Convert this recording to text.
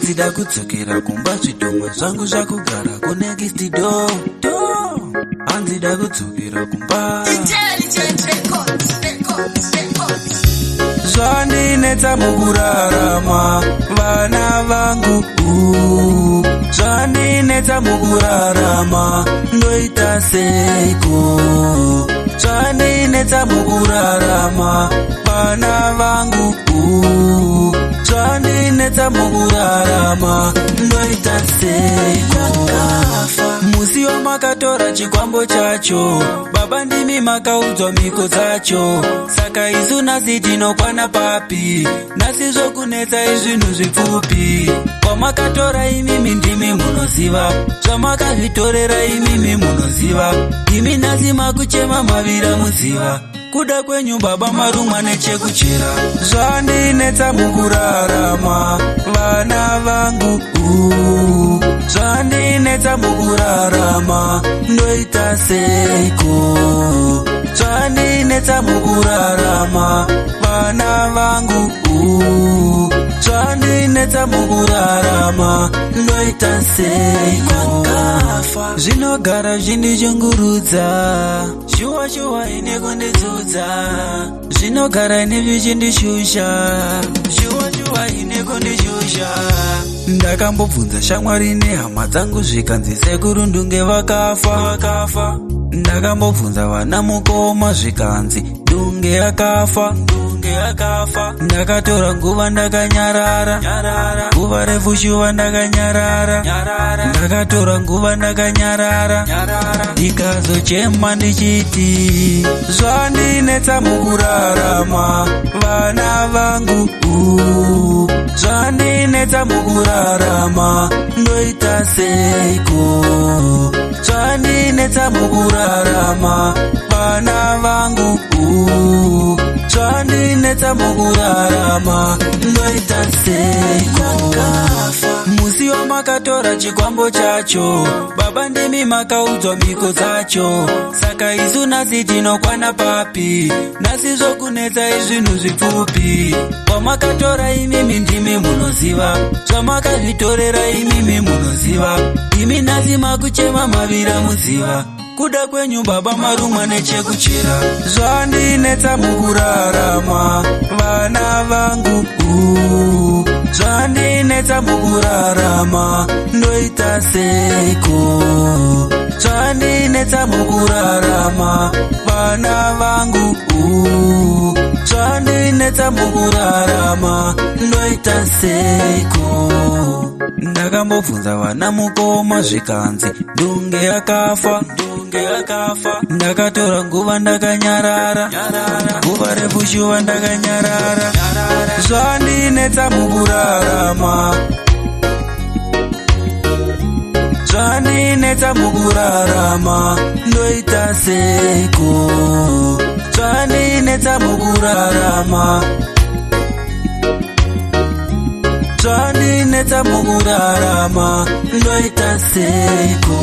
Hanzi dakudzokera kumba, zvidhoma zvangu zvakugara kunext door door. Hanzi dakudzokera kumba. Intelligent Records, Records, Records. Zvandinetsa mukurarama, vana vangu, zvandinetsa mukurarama, ndoita seiko? Zvandinetsa mukurarama, vana vangu, zvandinetsa mukurarama, ndoita seiko? Musi wamakatora chikwambo chacho, baba, ndimi makaudzwa mhiko dzacho. Saka isu nhasi tinokwana papi? Nhasi zvokunetsa izvinhu zvipfupi. Kwamakatora imimi ndimi munoziva, zvamakazvitorera imimi munoziva. Imi nhasi makuchema mavira muziva. Kuda kwenyu baba, marumwa nechekuchera. Zvandinetsa mukurarama, vana vangu, zvandinetsa mukurarama, ndoita seiko? Zvandinetsa mukurarama, vana vangu, zvandinetsa mukurarama, ndoita seiko? Zvinogara zvindishungurudza, shuwa shuwa ine kundidzudza. Zvinogara nezvichindishusha, shuwa shuwa ine kundishusha. Ndakambobvunza shamwari nehama dzangu, zvikanzi sekuru Ndunge vakafa, vakafa. Ndakambobvunza vana mukoma, zvikanzi Ndunge akafa, Ndunge akafa. Ndakatora nguva ndakanyarara, nguva refu shuva ndakanyarara. Ndakatora nguva ndakanyarara, ndikazochema ndichiti zvandinetsa mukurarama, vana vangu, zvandinetsa mukurarama, ndoita seiko? Zvandinetsa mukurarama, vana vangu, zvandinetsa mukurarama, ndoita seiko? Musi wamakatora chikwambo chacho, baba, ndimi makaudzwa mhiko dzacho. Saka isu nhasi tinokwana papi? Nhasi zvokunetsa izvinhu zvipfupi. Kwamakatora imimi ndimi munoziva, zvamakazvitorera imimi munoziva. Imi nhasi makuchema mavira muziva. Kuda kwenyu baba, marumwa nechekuchera. Zvandinetsa mukurarama, vana vangu, zvandinetsa mukurarama, ndoita seiko? Zvandinetsa mukurarama, vana vangu, zvandinetsa mukurarama, ndoita seiko? Ndakambobvunza vana mukoma, zvikanzi Ndunge akafa, Ndunge akafa. Ndakatora nguva ndakanyarara, nguva refu shuva ndakanyarara. Zvandinetsa mukurarama, zvandinetsa mukurarama, ndoita seiko? Zvandinetsa mukurarama, zvandinetsa mukurarama, ndoita seiko?